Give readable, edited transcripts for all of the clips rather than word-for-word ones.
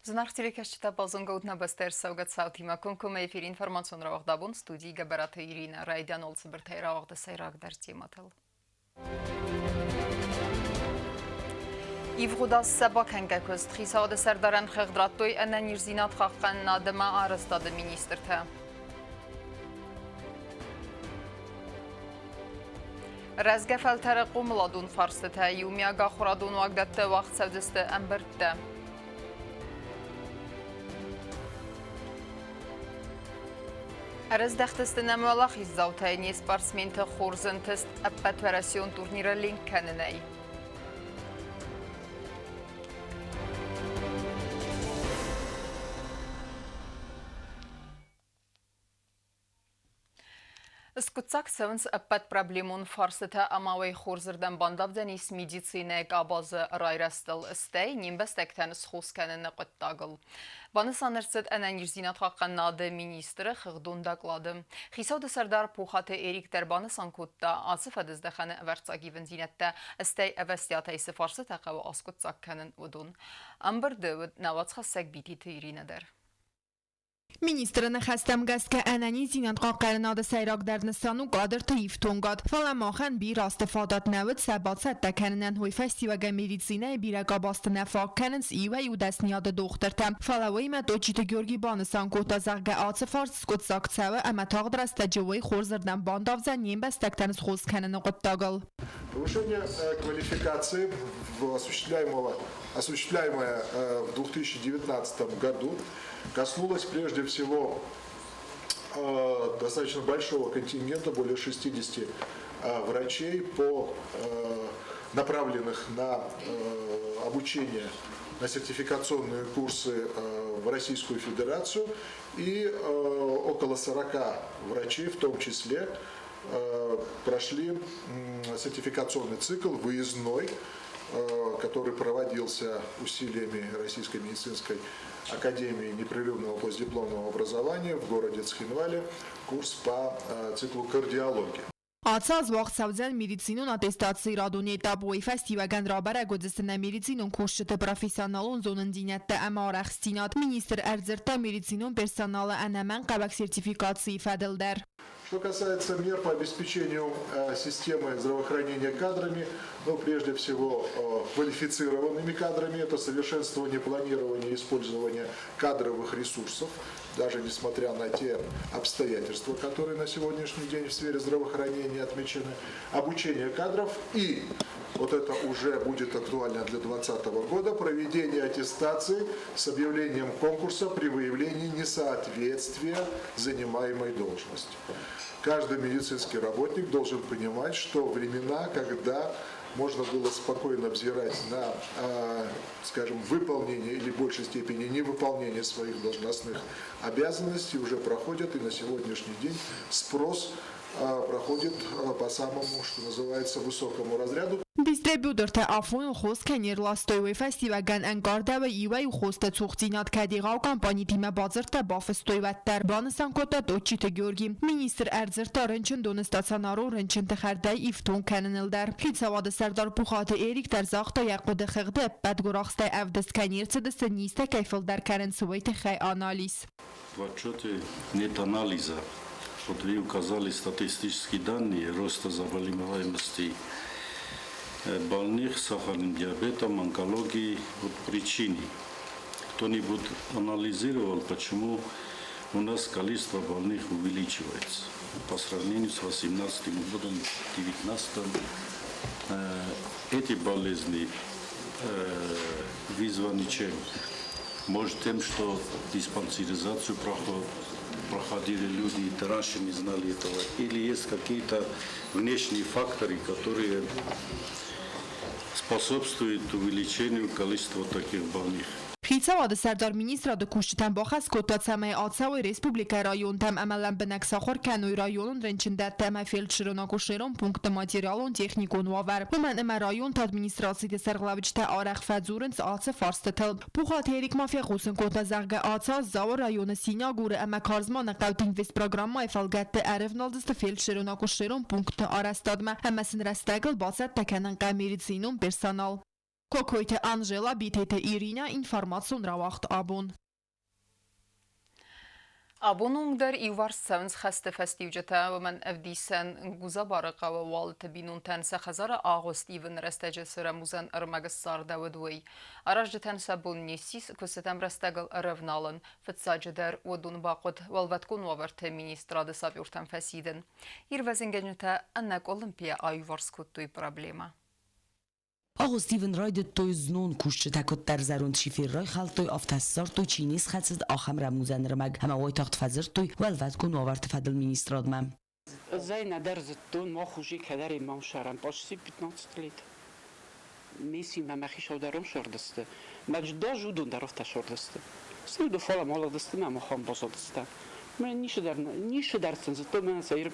Зынаргъ телекӕсджытӕ, базонгӕ ут нӕ бӕстӕ ӕрцӕугӕ цаутимӕ. Комкоммӕ эфир информацион рауагъд абон студийы Гӕбӕраты Иринӕ. Райдиан цыбыртӕй рауагъды сӕйрагдӕр темӕтыл. Ивгъуыд аз сӕ бакӕнгӕ куыст хицауады сӕрдарӕн хыгъд радтой ӕнӕниздзинад хъахъхъӕнынад ӕмӕ арӕзтады министртӕ. Рӕзгӕ фӕлтӕры хъомыладон фарстытӕ иумиаг ахуырадон уагдӕтты уагъд цӕудзысты ӕмбырдтӕ. Ӕрӕздӕхтысты нӕм уӕлахиздзаутӕй не спортсменты хорз ӕнтыст ӕппӕтуӕрӕсеон турниры ленк кӕнынӕй. Скъуыддзаг цӕуынц ӕппӕт проблемон фарстытӕ ӕмӕ уый хорзырдӕм бандавдзӕнис медицинӕйы къабазы райрӕзтыл, стӕй не мбӕстӕгтӕн схос кӕныны хъуыддагыл. Банысан ӕрцыд ӕнӕниздзинад хъахъхъӕнынады министры хыгъдон доклады. Хицауады сӕрдар Пухаты Эрик дӕр банысан кодта, ацы фӕдыздӕхӕны ӕвӕрццаг ивындзинӕдтӕ, стӕй ӕвӕстиатӕй цы фарстытӕ хъӕуы аскъуыддзаг кӕнын, уыдон. Ӕмбырды уыд нӕ уацхӕссӕг Бититы Иринӕ дӕр. Министры ныхӕстӕм гӕсгӕ ӕнӕниздзинад хъахъхъӕнынады сӕйрагдӕр нысан у кадрты ифтонгад. Фӕлӕ махӕн бирӕ азты фадат нӕ уыд сӕ бацӕттӕ кӕнынӕн, уый фӕстиуӕгӕн медицинӕйы бирӕ къабӕзты нӕ фаг кӕнынц иуӕй-иу дӕсныйады дохтыртӕ. Фӕлӕ уыимӕ Тотчиты Георгий банысан кодта, зӕгъгӕ, ацы фарст скъуыддзаг цӕуы ӕмӕ тагъд рӕстӕджы уый хорзырдӕм бандавдзӕн не мбӕстӕгтӕн схос кӕныны хъуыддагыл. Повышение квалификации осуществляемого осуществляемое в 2019 году, коснулось прежде всего достаточно большого контингента, более 60 врачей, по, направленных на обучение на сертификационные курсы в Российскую Федерацию и около 40 врачей в том числе прошли сертификационный цикл выездной, который проводился усилиями Российской медицинской академии непрерывного постдипломного образования в городе Цхинвале, курс по циклу кардиологии. Ацы аз уагъд цӕудзӕн медицинон аттестацийы радон этап. Уый фӕстиуӕгӕн рабӕрӕг уыдзысты нӕ медицинон кусджыты профессионалон зонындзинӕдтӕ ӕмӕ арӕхстдзинад. Министр ӕрдзырдта медицинон персоналы ӕнӕмӕнгхъӕуӕг сертификацийы фӕдыл дӕр. Что касается мер по обеспечению системы здравоохранения кадрами, ну, прежде всего, квалифицированными кадрами, это совершенствование планирования и использования кадровых ресурсов, даже несмотря на те обстоятельства, которые на сегодняшний день в сфере здравоохранения отмечены, обучение кадров и вот это уже будет актуально для 2020 года, проведение аттестации с объявлением конкурса при выявлении несоответствия занимаемой должности. Каждый медицинский работник должен понимать, что времена, когда можно было спокойно взирать на, скажем, выполнение или в большей степени невыполнение своих должностных обязанностей, уже проходят, и на сегодняшний день спрос проходит по самому, что называется, высокому разряду. Дистрибьютортӕ афоныл хос кӕй не рластой, уый фӕстиуӕгӕн ӕнкъардӕуы иуӕй-иу хосты цухдзинад кӕд егъау компанитимӕ бадзырдтӕ бафыстой, уӕддӕр, банысан кодта Тотчиты Георги. Министр ӕрдзырдта рынчындоны стационарон рынчынты хӕрдӕй ифтонг кӕныныл дӕр. Хицауады сӕрдар Пухаты Эрик дӕр загъта, йӕ хъуыды хыгъды ӕппӕт гуырахстӕй ӕвдыст кӕй не рцыдысты, низтӕ кӕй фылдӕр кӕнынц, уый тыххӕй анализ. В отчете нет анализа. Вот вы указали статистические данные роста заболеваемости больных с сахарным диабетом, онкологией, вот причины. Кто-нибудь анализировал, почему у нас количество больных увеличивается по сравнению с 2018 годом, 2019? Эти болезни вызваны чем? Может, тем, что диспансеризацию проходили люди и раньше не знали этого, или есть какие-то внешние факторы, которые способствуют увеличению количества таких больных. Хицауады сӕрдар министрады кусджытӕн бахӕс кодта, цӕмӕй ацӕуой республикӕйы районтӕм ӕмӕ лӕмбынӕг сахуыр кӕной районон рынчындӕттӕ ӕмӕ фельдшерон-акушерон пунктты материалон-техникон уавӕр. Уымӕн ӕмӕ районты администрациты сӕргълӕуджытӕ арӕх фӕдзурынц ацы фарстытыл. Пухаты Эрик ма фехъусын кодта, зӕгъгӕ, ацы аз Дзауы районы Синагуры ӕмӕ Карзманы хъӕуты инвестпрограммӕйы фӕлгӕтты ӕрӕвналдзысты фельдшерон-акушерон пунктты арӕзтадмӕ ӕмӕ сын рӕстӕгыл бацӕттӕ кӕнын хъӕуы медицинон персонал. Кокойты Анжела, Битеты Ирина, информацион рауагъд Абон. Абоны онг дӕр иуварс цӕуынц хӕсты фӕстиуджытӕ, уымӕн ӕвдисӕн Гузабары хъӕуы Уалыты бинонтӕн сӕ хӕдзары агъуыст ивыны рӕстӕджы цы рӕмудзӕн ӕрмӕг ссардӕуыд, уый. Аразджытӕн сӕ бон не ссис куыстытӕм рӕстӕгыл ӕрӕвналын. Фыццаджыдӕр уыдон бахъуыд Уӕлвӕткон уавӕрты министрады сапертӕм фӕсидын. Ирвӕзынгӕнджытӕ ӕнӕкъуылымпыйӕ аиуварс кодтой проблемӕ. Агъуыст ивын райдыдтой знон кусджытӕ куыддӕр зӕронд шифер райхӕлдтой, афтӕ ссардтой, чи не схӕцыд, ахӕм рӕмудзӕн ӕрмӕг ӕмӕ уайтагъд фӕдзырдтой Уӕлвӕткон уавӕрты фӕдыл министрадмӕ. Ӕз нӕдӕр зыдтон, мах уже кӕдӕр мамсарӕн почти 15 лет. Меси мӕ мӕхи саударон сордысты. Мӕ даже уыдон дӕр афтӕ сордысты. Стӕй уыдон фалӕ малыдысты мӕ махӕн базадысты. Мӕ ницы дӕр ницы дӕр сын зыдтон, мӕнӕ сӕ Иры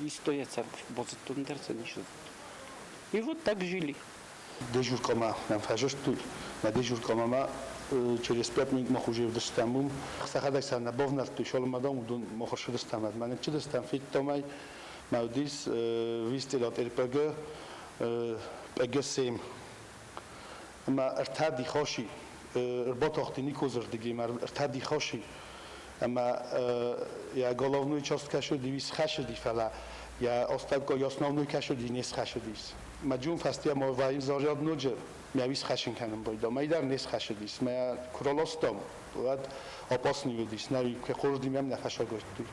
история базыдтон дӕр сӕ ницы зыдтон. И вот так жили. Дежуркъамӕ нӕм фӕзындтой. Нӕ дежуркъамӕ через 5 минут мах уже вдыстӕм уым. Сӕхӕдӕг сӕ нӕ бавнӕлдтой, шалымадам уыдон мах ӕрцыдыстӕм ӕмӕ ныччыдыстӕм, федтам ӕй. Мӕ уыдис вистерат РПГ ПГ-7. Ӕмӕ ӕртӕ дихоси ӕрбатахти Никозырдыги ӕмӕ ӕртӕ дихоси ӕмӕ йӕ головной часть кӕсуди схӕсыди, фӕлӕ йӕ астӕуккаг основной кӕсуди не схӕсыдис. Мӕ джун фӕстийӕ ма вайым заряд ноджы мӕ уый схӕсын кӕнын байдам. Мӕй дӕр не схӕсыдис. Мӕ куы раластам, уӕд опасный уыдис. Нӕ уый хорз мӕм нӕ фӕсагуырдтой.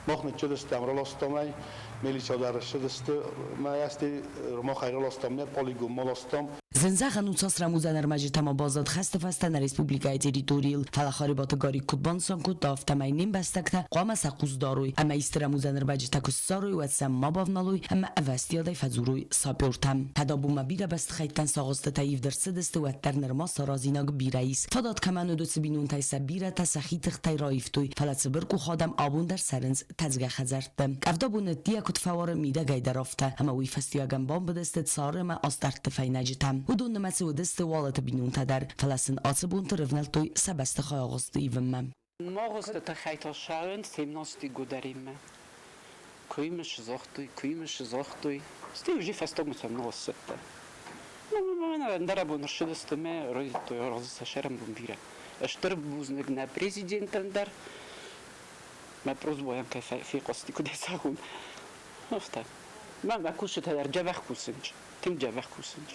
Мах ныччыдыстӕм, раластам ӕй, милицӕ дӕр ссыдысты. Мӕ ӕсти мах ӕй раластам, нӕ полигон ма ластам. Зын зӕгъӕн у, цас рӕмудзӕн ӕрмӕджытӕ ма баззад хӕсты фӕстӕ нӕ республикӕйы территорийыл, фӕлӕ Харебаты Гарик куыд банысан кодта, афтӕмӕй не мбӕстӕгтӕ хъуамӕ сӕ хъус дарой ӕмӕ исты рӕмудзӕн ӕрмӕджытӕ куы ссарой, уӕд сӕм ма бавналой ӕмӕ ӕвӕстиатӕй фӕдзурой сапертӕм. Кӕд абонмӕ бирӕ бӕстыхӕйттӕн сӕ агъуыстытӕ ивд ӕрцыдысты, уӕддӕр нырма саразинаг бирӕ ис. Фадат кӕмӕн уыд, уыцы бинонтӕй сӕ бирӕтӕ сӕхи тыхтӕй раивтой, фӕлӕ цыбыркъух адӕм абон дӕр цӕрынц тӕдзгӕ хӕдзӕртты. Къӕвдабоны ӕддейӕ куыд фӕуары, мидӕгӕй дӕр афтӕ, ӕмӕ уый фӕстиуӕгӕн бамбыдысты цары ӕмӕ астӕрдты фӕйнӕджытӕ. Уыдон нымӕцы уыдысты Уалыты бинонтӕ дӕр, фӕлӕ сын ацы бонты рывнӕлдтой сӕ бӕстыхай агъуысты ивынмӕ. Магъозты тыххӕй та ссарынц 17 гударимӕ. Куимӕ сзагътой, куимӕ сзагътой. Стӕй уже фӕстагмӕ сӕм ныгъуыссыдтӕн. Ӕндӕрӕбон ӕрцыдысты мӕ райдыдтой разы сӕ сӕрӕнбон бирӕ. Стыр бузныг нӕ президентӕн дӕр, мӕ просьбайӕн кӕй фехъуысти, куыд ӕцӕгон. Афтӕ. Мӕ мӕ кусджытӕ дӕр дзӕбӕх кусынц, тынг дзӕбӕх кусынц.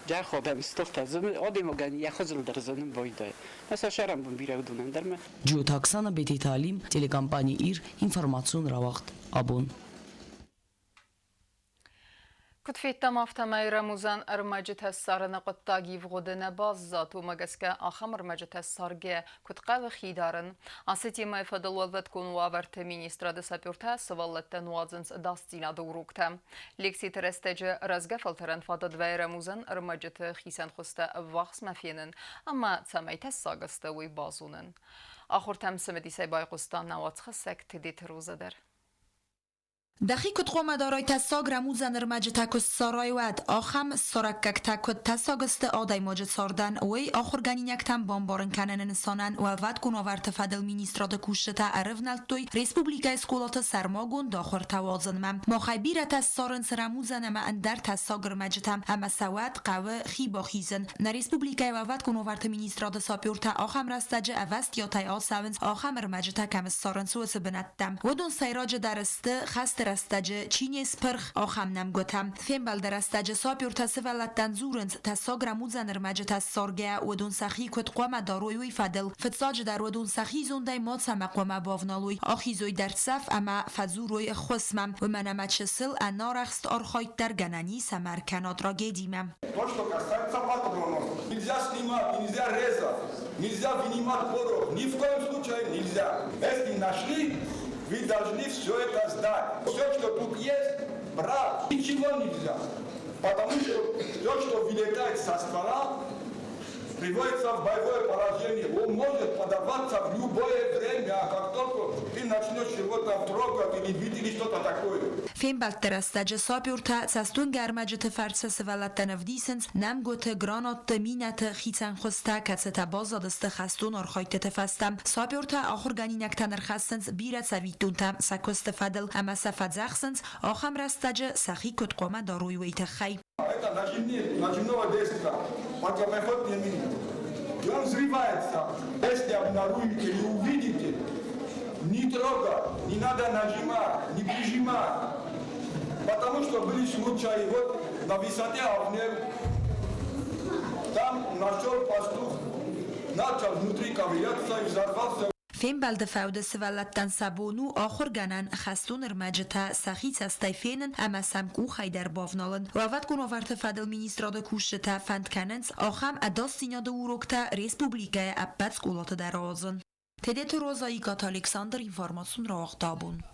Джах адӕм стылтӕ адӕймагӕн йӕ хуызыл дӕр зынын байдайы. Мӕ сӕ сӕрӕнбон бирӕ уыдонӕн дӕр мӕ. Джиоты Оксана, Бететы Алим, телекомпани «Ир», информацион рауагъд «Абон». Куыд федтам, афтӕмӕй рӕмудзӕн ӕрмӕджытӕ ссарыны хъуыддаг ивгъуыды нӕ баззад. Уымӕ гӕсгӕ ахӕм ӕрмӕджытӕ ссаргӕ куыд хъӕуы хи дарын. Ацы темӕйы фӕдыл Уӕлвӕткон уавӕрты министрады сапертӕ сывӕллӕттӕн уадзынц ӕдасдзинады уроктӕ. Лекциты рӕстӕджы рӕзгӕ фӕлтӕрӕн фадат вӕййы рӕмудзӕн ӕрмӕджыты хицӕн хуызтӕ ӕввахсмӕ фенын ӕмӕ цӕмӕй тӕссаг сты, уый базонын. Ахуыртӕм цымыдисӕй байхъуыста нӕ уацхӕссӕг Тедеты Роза дӕр. Дӕхи куыд хъуамӕ дарай тӕссаг рӕмудзӕн ӕрмӕджытӕ куы ссарай, уӕд ахӕм ссарӕггӕгтӕ куыд тӕссаг сты адӕймаджы цардӕн, уый ахуыргӕнинӕгтӕн бамбарын кӕныны нысанӕн Уӕлвӕткон уавӕрты фӕдыл министрады кусджытӕ ӕрывнӕлдтой республикӕйы скъолаты сӕрмагонд ахуыртӕ уадзынмӕ. Махӕй бирӕтӕ ссарынц рӕмудзӕн ӕмӕ ӕндӕр тӕссаг ӕрмӕджытӕ ӕмӕ сӕ уӕд хъӕуы хи бахизын. Нӕ республикӕйы Уӕлвӕткон уавӕрты министрады сапертӕ ахӕм рӕстӕджы ӕвӕстиатӕй ацӕуынц ахӕм ӕрмӕджытӕ кӕм ссарынц, уыцы бынӕттӕм. Уыдон сӕйраджыдӕр сты хӕсты рӕстӕджы чи не спырх, ахӕм нӕмгуытӕ. Фембӕлды рӕстӕджы сапертӕ сывӕллӕттӕн дзурынц, тӕссаг рӕмудзӕн ӕрмӕджытӕ ссаргӕ, уыдон сӕхи куыд хъуамӕ дарой, уый фӕдыл. Фыццаджыдӕр уыдон сӕхи зондӕй мацӕмӕ хъуамӕ бавналой, ахизой дӕрддзӕф ӕмӕ фӕдзурой ӕххуысмӕ, уымӕн ӕмӕ чысыл, ӕнарӕхст архайд дӕр гӕнӕн ис ӕмӕ ӕркӕна трагедимӕ. То, что касается патронов, нельзя снимать, нельзя резать, нельзя вынимать порох, ни в коем случае нельзя. Если нашли, вы должны все это сдать. Все, что тут есть, брать. Ничего нельзя. Потому что все, что вылетает со ствола, приводится в боевое положение. Он может подорваться в любое время, как только ты начнешь его там трогать или бить или что-то такое. Фембӕлдты рӕстӕджы сапертӕ цӕстуынгӕ ӕрмӕджыты фӕрцы сывӕллӕттӕн ӕвдисынц нӕмгуыты, гранатты, минӕты хицӕн хуызтӕ, кӕцытӕ баззадысты хӕстон архайдтыты фӕстӕ. Сапертӕ ахуыргӕнинӕгтӕн ӕрхӕссынц бирӕ цӕвиттонтӕ сӕ куысты фӕдыл ӕмӕ сӕ фӕдзӕхсынц, ахӕм рӕстӕджы сӕхи куыд хъуамӕ дарой, уый тыххӕй. Это нажимного действия, противопехотные мины. И он взрывается. Если обнаружите или увидите, не трогать, не надо нажимать, не прижимать. Потому что были случаи, вот на высоте Авнер, там нашел пастух, начал внутри ковыряться и взорвался. Фембӕлды фӕуды сывӕллӕттӕн сӕ бон у ахуыргӕнӕн хӕстон ӕрмӕджытӕ сӕхи цӕстӕй фенын ӕмӕ сӕм къухӕй дӕр бавналын. Уӕлвӕткон уавӕрты фӕдыл министрады кусджытӕ фӕнд кӕнынц ахӕм ӕдасдзинады уроктӕ республикӕйы ӕппӕт скъолаты дӕр ауадзын. Тедеты Роза, Икъаты Александр, информацион рауагъд абон.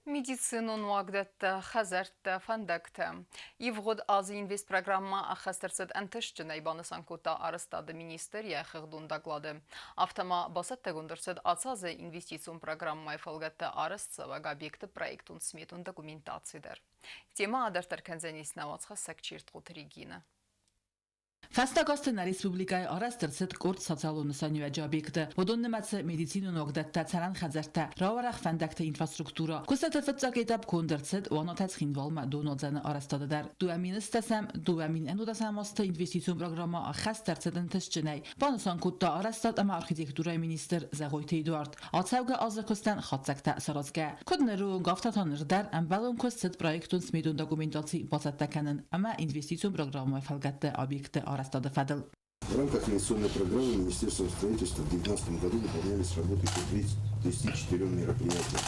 Медицинон уагдӕттӕ, хӕдзӕрттӕ, фӕндӕгтӕ. Ивгъуыд азы инвестпрограммӕ ӕххӕст ӕрцыд ӕнтыстджынӕй, банысан кодта арӕзтады министр йӕ хыгъдон доклады. Афтӕ ма бацӕттӕгонд ӕрцыд ацы азы инвестицион программӕйы фӕлгӕтты арӕзтцӕуӕг объекты проектон-сметон документаци дӕр. Темӕ адарддӕр кӕндзӕнис нӕ уацхӕссӕг Чертхъоты Регинӕ. Фӕстаг азты нӕ республикӕйы арӕзт ӕрцыд къорд социалон нысаниуӕджы объекты. Уыдон нымӕцы медицинон уагдӕттӕ, цӕрӕн хӕдзӕрттӕ, рауӕрӕх фӕндӕгты инфраструктурӕ. Куыстыты фыццаг этап конд ӕрцыд Уанатӕ Цхинвалмӕ донуадзӕны арӕзтады дӕр. 2010 2010 азты инвестицион программӕ ӕххӕст ӕрцыд ӕнтыстджынӕй, банысан кодта арӕзтад ӕмӕ архитектурӕйы министр Зӕгъойты Эдуард. Ацӕугӕ азы куыстӕн хатдзӕгтӕ саразгӕ. Куыд ныры онг, афтӕ та ныр дӕр ӕмбӕлон куыст цыд проектон-сметон документаци бацӕттӕ кӕнын ӕмӕ инвестицион программӕйы фӕлгӕтты объектты арӕзтады фӕдыл. В рамках инвестиционной программы Министерством строительства в 2019 году выполнялись работы по 34 мероприятиям.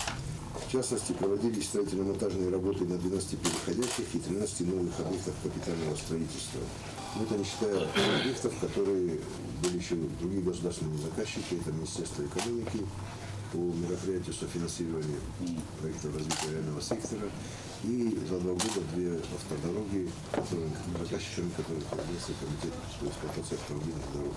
В частности, проводились строительно-монтажные работы на 12 переходящих и 13 новых объектах капитального строительства. Но это не считая объектов, которые были еще другие государственные заказчики, это Министерство экономики по мероприятию софинансирования проектов развития реального сектора и за 2 года две автодороги, которым, заказчиками которых является Комитет по эксплуатации автомобильных дорог.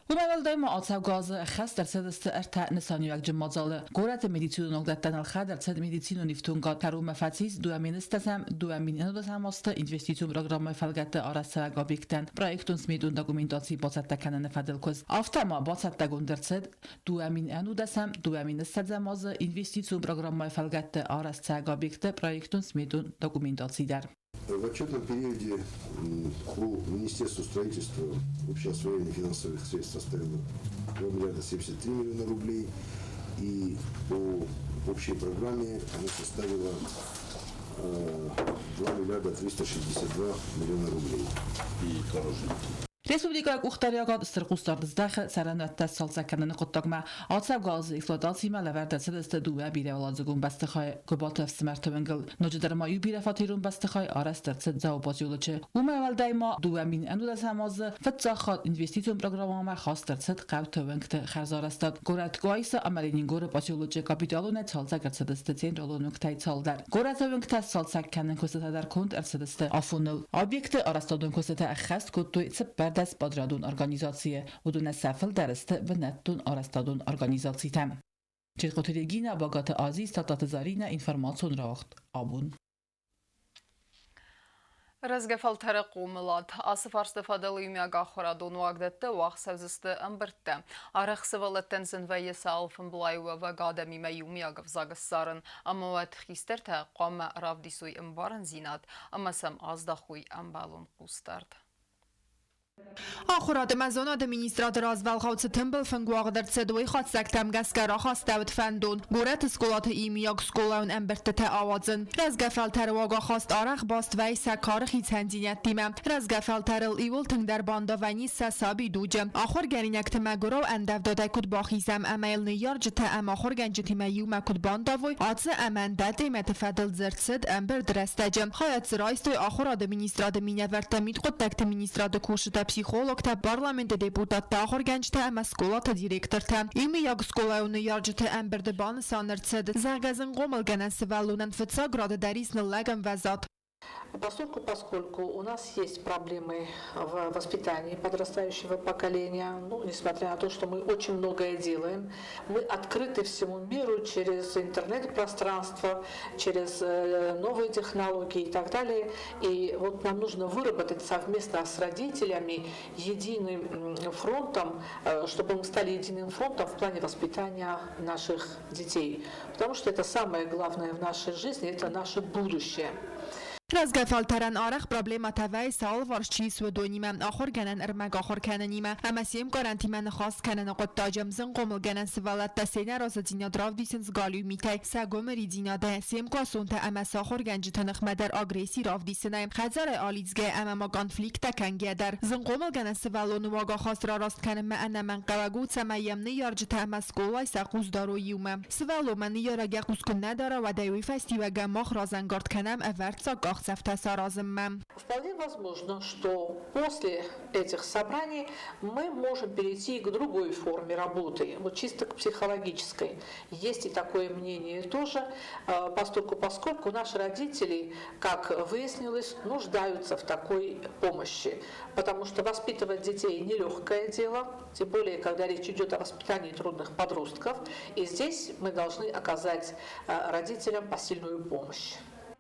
Уымӕй уӕлдай ма ацӕугӕ азы ӕххӕст ӕрцыдысты ӕртӕ нысаниуӕгджын мадзалы. Горӕты медицинон уагдӕттӕн ӕлхӕд ӕрцыд медицинон ифтонгад кӕронмӕ фӕцис 2010-2010 азты инвестицион программӕйы фӕлгӕтты арӕзтцӕуӕг объекттӕн проектон-сметон документаци бацӕттӕ кӕныны фӕдыл куыст. Афтӕ ма бацӕттӕгонд ӕрцыд 2020 азы инвестицион программӕйы фӕлгӕтты арӕзтцӕуӕг объектты проектон-сметон документаци дӕр. В отчетном периоде по Министерству строительства общее освоение финансовых средств составило 2 миллиарда 73 миллиона рублей. И по общей программе она составила 2 миллиарда 362 миллиона рублей. И хороший. Республикӕйы къухдариуӕгад стыр хъусдард здахы цӕрӕнуӕттӕ сцалцӕг кӕныны хъуыддагмӕ. Ацӕугӕ азы эксплуатацимӕ лӕвӕрд ӕрцыдысты дыууӕ бирӕуӕладзыгон бӕстыхайы Гуыбаты ӕфсымӕрты уынгыл. Ноджыдӕр ма иу бирӕфатерон бӕстыхай арӕзт ӕрцыд Дзауы поселочы. Уымӕй уӕлдай ма 2011 азы фыццаг хатт инвестицион программӕмӕ хаст ӕрцыд хъӕуты уынгты хӕрзарӕзтад. Горӕт Къуайса ӕмӕ Ленингоры поселочы капиталонӕй цалцӕг ӕрцыдысты централон уынгтӕй цалдӕр. Горӕты уынгтӕ сцалцӕг кӕнын куыстытӕ дӕр конд ӕрцыдысты афоныл. Объекты арӕзтадон куыстытӕ ӕххӕст кодтой 14 подрядон организацийы, уыдонӕн сӕ фылдӕр сты бынӕттон арӕзтадон организацитӕ. Чехоты Регина, Багаты Азиз, Тататы Зарина, информацион рауагъд абон. Рӕзгӕ фӕлтӕры хъомылад. Ацы фарсты фӕдыл иумиаг ахуырадон уагдӕтты уагъд цӕудзысты ӕмбырдтӕ. Арӕх сывӕллӕттӕн зын вӕййы сӕ алфӕмблай уӕвӕг адӕмимӕ иумиаг ӕвзаг ссарын, ӕмӕ уӕд хистӕртӕ хъуамӕ равдисой ӕмбарындзинад ӕмӕ сӕм аздахой ӕмбӕлон хъусдард. Ахуырад ӕмӕ зонады министрады развӕлгъау цы тымбыл фынг уагъд ӕрцыд, уый хатдзӕгтӕм гӕсгӕ рахастӕуыд фӕндон горӕты скъолаты иумиаг скъолайон ӕмбырдтытӕ ауадзын. Рӕзгӕ фӕлтӕры уагахаст арӕх баст вӕййы сӕ кары хицӕндзинӕдтимӕ. Рӕзгӕ фӕлтӕрыл иууыл тынгдӕр бандавӕн ис сӕ сабидуджы. Ахуыргӕнинӕгты мӕгуырау ӕндӕвдадӕй куыд бахизӕм ӕмӕ йыл ныййарджытӕ ӕмӕ ахуыргӕнджытимӕ иумӕ куыд бандавой, ацы ӕмӕ ӕндӕр темӕты фӕдыл дзырд цыд ӕмбырды рӕстӕджы. Хайад дзы райстой ахуырады министрады минӕвӕрттӕ, мидхъуыддӕгты министрады кусджытӕ, психологтӕ, парламенты депутаттӕ, ахуыргӕнджытӕ ӕмӕ скъолаты директортӕ. Иумиаг скъолайон ныййарджыты ӕмбырды банысан ӕрцыд, зӕгъгӕ, зынхъомылгӕнӕн сывӕллонӕн фыццаг рады дӕр ис ныллӕг ӕмвӕзад. Постольку, поскольку у нас есть проблемы в воспитании подрастающего поколения, ну, несмотря на то, что мы очень многое делаем, мы открыты всему миру через интернет-пространство, через новые технологии и так далее. И вот нам нужно выработать совместно с родителями единым фронтом, чтобы мы стали единым фронтом в плане воспитания наших детей. Потому что это самое главное в нашей жизни, это наше будущее. Рӕзгӕ фӕлтӕрӕн арӕх проблемӕтӕ вӕййы сӕ алыварс чи ис, уыдонимӕ, ахуыргӕнӕн ӕрмӕг ахуыр кӕнынимӕ ӕмӕ се мкарӕнтимӕ ныхас кӕныны хъуыддаджы. Зынхъомылгӕнӕн сывӕллӕттӕ се нӕразыдзинад равдисынц галиу митӕй, сӕ гуымиридзинадӕй, се мкъласонтӕ ӕмӕ сӕ ахуыргӕнджыты ныхмӕ дӕр агресси равдисынӕй, хӕдзарӕй алидзгӕйӕ ӕмӕ ма конфликттӕ кӕнгӕйӕ дӕр. Зынхъомылгӕнӕн сывӕллоны уагахаст рараст кӕнынмӕ ӕнӕмӕнгхъӕуӕг у, цӕмӕй йӕм ныййарджытӕ ӕмӕ скъолайы сӕ хъус дарой иумӕ. Сывӕллонмӕ ныййарӕг йӕ хъус куы нӕ дара, уӕд ӕй уый фӕстиуӕгӕн мах разӕнгард кӕнӕм ӕвӕрццаг къахдзӕфтӕ саразынмӕ. Вполне возможно, что после этих собраний мы можем перейти к другой форме работы, вот чисто к психологической. Есть и такое мнение тоже, постольку поскольку наши родители, как выяснилось, нуждаются в такой помощи, потому что воспитывать детей нелегкое дело, тем более, когда речь идет о воспитании трудных подростков, и здесь мы должны оказать родителям посильную помощь.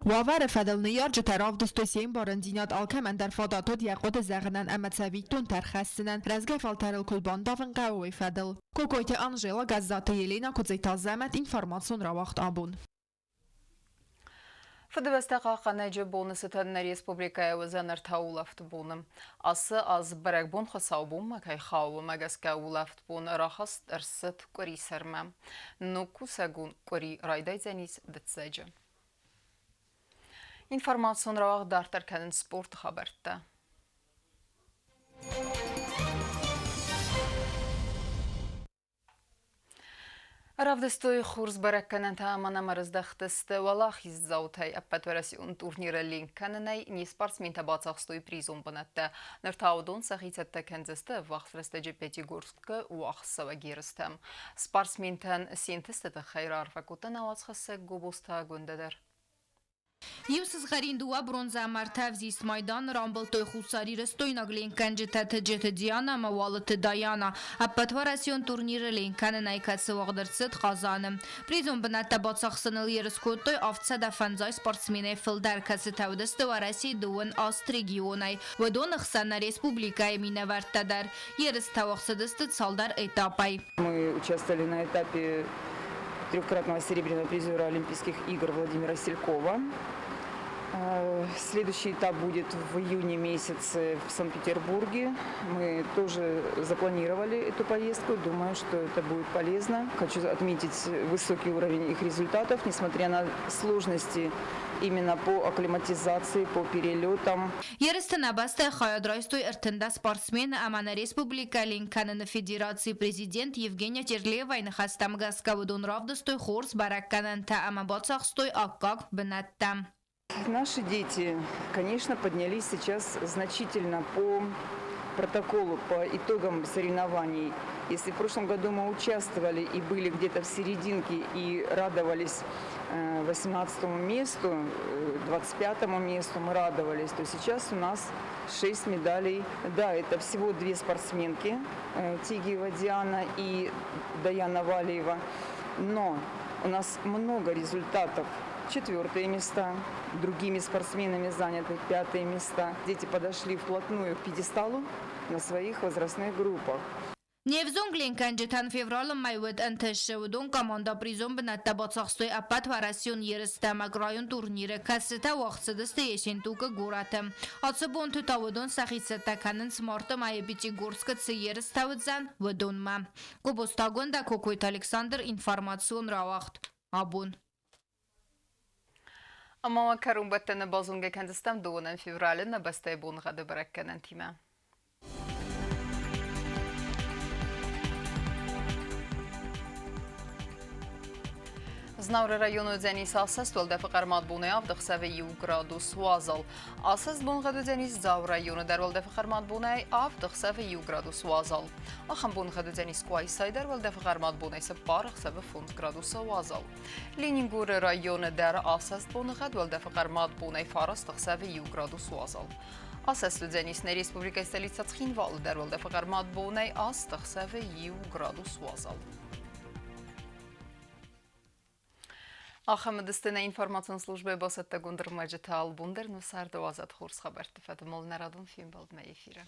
Уавӕры фӕдыл ныййарджытӕ равдыстой се мбарындзинад, алкӕмӕн дӕр фадат уыд йӕ хъуыды зӕгъынӕн ӕмӕ цӕвиттонтӕ ӕрхӕссынӕн, рӕзгӕ фӕлтӕрыл куыд бандавын хъӕуы, уый фӕдыл. Кокойты Анжела, Гӕззаты Еленӕ, Куыдзыты Азӕмӕт, информацион рауагъд абон. Фыдыбӕстӕ хъахъхъӕнӕджы боны цытӕн нӕ республикӕйы уыдзӕн ӕртӕ улӕфт боны. Ацы аз бӕрӕгбон хуыцаубонмӕ кӕй хауы, уымӕ гӕсгӕ улӕфт бон рахаст ӕрцыд къуырисӕрмӕ. Ног кусӕгон къуыри райдайдзӕнис дыццӕджы. Информацион рауагъд дарддӕр кӕнынц спорты хабӕрттӕ. Равдыстой хорз бӕрӕггӕнӕнтӕ ӕмӕ нӕм ӕрыздӕхтысты уӕлахиздзаутӕй ӕппӕтуӕрӕсеон турниры ленк кӕнынӕй не спортсментӕ бацахстой призон бынӕттӕ. Ныр та уыдон сӕхи цӕттӕ кӕндзысты ӕввахс рӕстӕджы Пятигорскы уагъдцӕуӕг ерыстӕм. Спортсментӕн се нтысты тыххӕй раарфӕ кодта нӕ уацхӕссӕг Гобозты Агуындӕ дӕр. Иу сызгъӕрин дыууӕ бронзӕ ӕмӕ ӕртӕ ӕвзист майданы рамбылдтой хуссарирыстойнаг ленкгӕнджытӕ Тыджыты Диана ӕмӕ Уалыты Даяна. Ӕппӕтуӕрӕсеон турниры ленк кӕнынӕй кӕцы уагъд ӕрцыд Хъазаны. Призон бынӕттӕ бацахсыныл ерыс кодтой 750 спортсменӕй фылдӕр, кӕцытӕ уыдысты Уӕрӕсейы дыууын аст регионӕй. Уыдоны хсӕн нӕ республикӕйы минӕвӕрттӕ дӕр. Ерыстӕ уагъд цыдысты цалдӕр этапӕй. Мы участвовали на этапе трехкратного серебряного призера Олимпийских игр Владимира Селькова. Следующий этап будет в июне месяце в Санкт-Петербурге. Мы тоже запланировали эту поездку. Думаю, что это будет полезно. Хочу отметить высокий уровень их результатов, несмотря на сложности именно по акклиматизации, по перелетам. Ерысты нӕ бӕстӕйы хайад райстой 13 спортсмены ӕмӕ нӕ республикӕ ленк кӕныны федерацийы президент Евгения Терлеевайы ныхӕстӕм гӕсгӕ уыдон равдыстой хорз бӕрӕггӕнӕнтӕ ӕмӕ бацахстой аккаг бынӕттӕ. Наши дети, конечно, поднялись сейчас значительно по протоколу, по итогам соревнований. Если в прошлом году мы участвовали и были где-то в серединке и радовались 18 месту, 25 месту мы радовались, то сейчас у нас 6 медалей. Да, это всего две спортсменки, Тигиева Диана и Даяна Валиева, но у нас много результатов. Четвертые места, другими спортсменами заняты пятые места. Дети подошли вплотную к пьедесталу на своих возрастных группах. Не взонг ленкгӕнджытӕн февралы мӕй уыд ӕнтысы. Уыдон командӕ призон бынӕттӕ бацахстой ӕппӕтуӕрӕсеон ерыстӕ ӕмӕ крайон турниры, кӕцытӕ уагъд цыдысты Ессентукы горӕты. Ацы бонты та уыдон сӕхи цӕттӕ кӕнынц марты мӕйы Пятигорскы цы ерыстӕ уыдзӕн, уыдонмӕ. Гобозты Агуындӕ, Кокойты Александр, информацион рауагъд. Абон. Ӕмӕ ма кӕронбӕттӕны базонгӕ кӕндзыстӕм дыууынӕм февралы нӕ бӕстӕйы боныгъӕды бӕрӕггӕнӕнтимӕ. Знауыры районы уыдзӕнис асӕст уӕлдӕфы хъӕрмад бонӕй авд ӕхсӕвы иу градус уазал. Асӕст боныгъӕд уыдзӕнис Дзауы районы дӕр уӕлдӕфы хъӕрмад бонӕй авд ӕхсӕвы иу градус уазал. Ахӕм боныгъӕд уыдзӕнис Къуайсайы дӕр уӕлдӕфы хъӕрмад бонӕй цыппар ӕхсӕвы фондз градусы уазал. Ленингоры районы дӕр асӕст боныгъӕд уӕлдӕфы хъӕрмад бонӕй фараст ӕхсӕвы иу градус уазал. Асӕст уыдзӕнис нӕ республикӕйы столицӕ Цхинвалы дӕр уӕлдӕфы хъӕрмад бонӕй аст ӕхсӕвы иу градус уазал. Ахӕм уыдысты нӕ информацион службӕйы бацӕттӕгонд ӕрмӕджытӕ. Албон дӕр нӕ царды уадзӕд хорз хабӕртты фӕдыл нӕ радон фембӕлдмӕ эфиры.